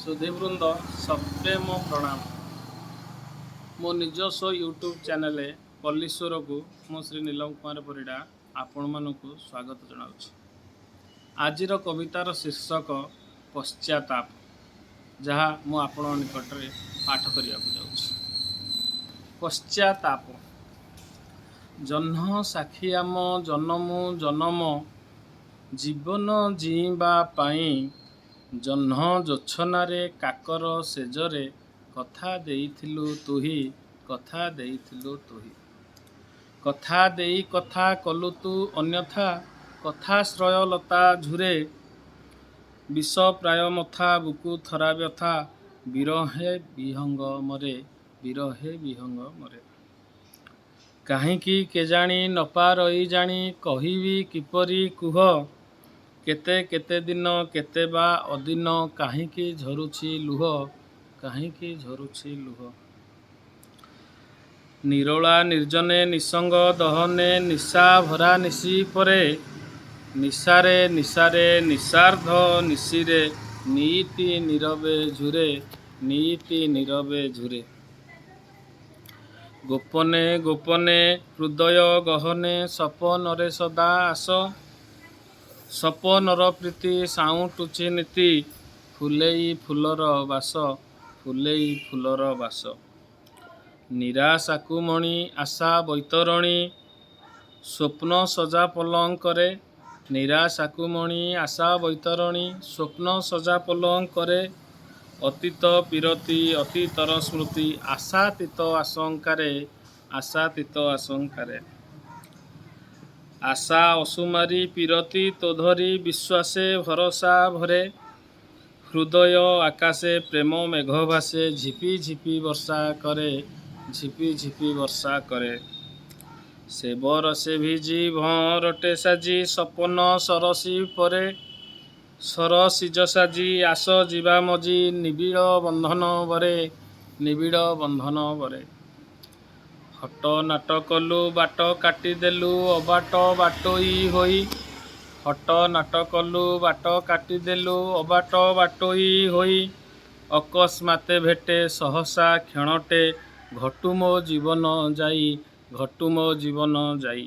ସୁଧୀବୃନ୍ଦ, ସପ୍ରେମ ପ୍ରଣାମ। ମୋ ନିଜସ୍ୱ ୟୁଟ୍ୟୁବ୍ ଚ୍ୟାନେଲ୍ ପଲ୍ଲୀଶ୍ୱରକୁ ମୁଁ ଶ୍ରୀ ନୀଲମ କୁମାର ପରିଡ଼ା ଆପଣମାନଙ୍କୁ ସ୍ୱାଗତ ଜଣାଉଛି। ଆଜିର କବିତାର ଶୀର୍ଷକ ପଶ୍ଚାତାପ, ଯାହା ମୁଁ ଆପଣଙ୍କ ନିକଟରେ ପାଠ କରିବାକୁ ଯାଉଛି। ପଶ୍ଚାତାପ। ଜହ୍ନ ସାକ୍ଷୀ, ଆମ ଜନମୁ ଜନମ ଜୀବନ ଜୀଇଁବା ପାଇଁ ଜହ୍ନ ଜୋଛନାରେ କାକର ଶେଯରେ କଥା ଦେଇଥିଲୁ ତୁହି, କଥା ଦେଇଥିଲୁ ତୁହି। କଥା ଦେଇ କଥା କଲୁ ତୁ ଅନ୍ୟଥା, କଥାଶ୍ରୟ ଲତା ଝୁରେ। ବିଷ ପ୍ରାୟ ମଥା, ବୁକୁ ଥରା ବ୍ୟଥା, ବିରହେ ବିହଙ୍ଗ ମରେ, ବିରହେ ବିହଙ୍ଗ ମରେ। କାହିଁକି କେଜାଣି ନପାରଇ ଜାଣି କହିବି କିପରି କୁହ? କେତେ କେତେ ଦିନ, କେତେ ବା ଅଦିନ, କାହିଁକି ଝରୁଛି ଲୁହ, କାହିଁକି ଝରୁଛି ଲୁହ? ନିରୋଳା ନିର୍ଜନେ ନିଃସଙ୍ଗ ଦହନେ ନିଶା ଭରା ନିଶି ପରେ, ନିଶାରେ ନିଶାରେ ନିଶାର୍ଦ୍ଧ ନିଶିରେ ନିଇତି ନୀରବେ ଝୁରେ, ନିଇତି ନୀରବେ ଝୁରେ। ଗୋପନେ ଗୋପନେ ହୃଦୟ ଗହନେ ସପନରେ ସଦା ଆସ, ସପନର ପ୍ରୀତି ସାଉଁଟୁଛି ନିତି ଫୁଲେଇ ଫୁଲର ବାସ, ଫୁଲେଇ ଫୁଲର ବାସ। ନିରାଶାକୁ ମଣି ଆଶା ବୈତରଣୀ ସ୍ୱପ୍ନ ସଜା ପଲଙ୍କରେ, ନିରାଶାକୁ ମଣି ଆଶା ବୈତରଣୀ ସ୍ୱପ୍ନ ସଜା ପଲଙ୍କରେ, ଅତୀତ ପୀରତି ଅତୀତର ସ୍ମୃତି ଆଶାତୀତ ଆଶଙ୍କାରେ, ଆଶାତୀତ ଆଶଙ୍କାରେ। ଆଶା ଅସୁମାରୀ ପୀରତି ତୋ ଧରି ବିଶ୍ୱାସେ ଭରସା ଭରେ, ହୃଦୟ ଆକାଶେ ପ୍ରେମ ମେଘ ଭାସେ, ଝିପି ଝିପି ବର୍ଷା କରେ, ଝିପି ଝିପି ବର୍ଷା କରେ। ସେ ବରଷେ ଭିଜି ଭଅଁରଟେ ସାଜି ସପନ ସରସୀ ପରେ, ସରସିଜ ସାଜି ଆସ ଯିବା ମଜି ନିବିଡ଼ ବନ୍ଧନ ବରେ, ନିବିଡ଼ ବନ୍ଧନ ବରେ। ହଟ ନାଟ କଲୁ ବାଟ କାଟିଦେଲୁ ଅବାଟ ବାଟୋଇ ହୋଇ, ହଟ ନାଟ କଲୁ ବାଟ କାଟିଦେଲୁ ଅବାଟ ବାଟୋଇ ହୋଇ, ଅକସ୍ମାତେ ଭେଟେ ସହସା କ୍ଷଣଟେ ଘଟୁ ମୋ ଜୀବନ ଯାଇ, ଘଟୁ ମୋ ଜୀବନ ଯାଇ।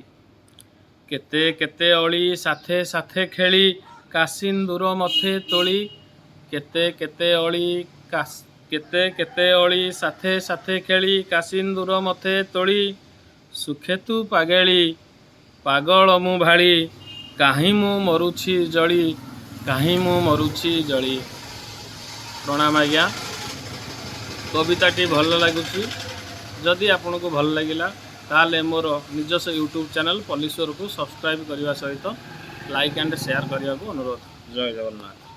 କେତେ କେତେ ଅଳି ସାଥେ ସାଥେ ଖେଳି କାସିନ୍ଦୁର ମଥେ ତୋଳି, କେତେ କେତେ ଅଳି ସାଥେ ସାଥେ ଖେଳି କାସିନ୍ଦୁର ମଥେ ତୋଳି, ସୁଖେ ତୁ ପାଗେଳି ପାଗଳ ମୁଁ ଭାଳି, କାହିଁ ମୁଁ ମରୁଛି ଜଳି, କାହିଁ ମୁଁ ମରୁଛି ଜଳି। ପ୍ରଣାମ ଆଜ୍ଞା। କବିତାଟି ଭଲ ଲାଗୁଛି? ଯଦି ଆପଣଙ୍କୁ ଭଲ ଲାଗିଲା, ତାହେଲେ ମୋର ନିଜସ୍ୱ ୟୁଟ୍ୟୁବ୍ ଚ୍ୟାନେଲ୍ ପଲ୍ଲୀଶ୍ୱରକୁ ସବସ୍କ୍ରାଇବ୍ କରିବା ସହିତ ଲାଇକ୍ ଆଣ୍ଡ ସେୟାର କରିବାକୁ ଅନୁରୋଧ। ଜୟ ଜଗନ୍ନାଥ।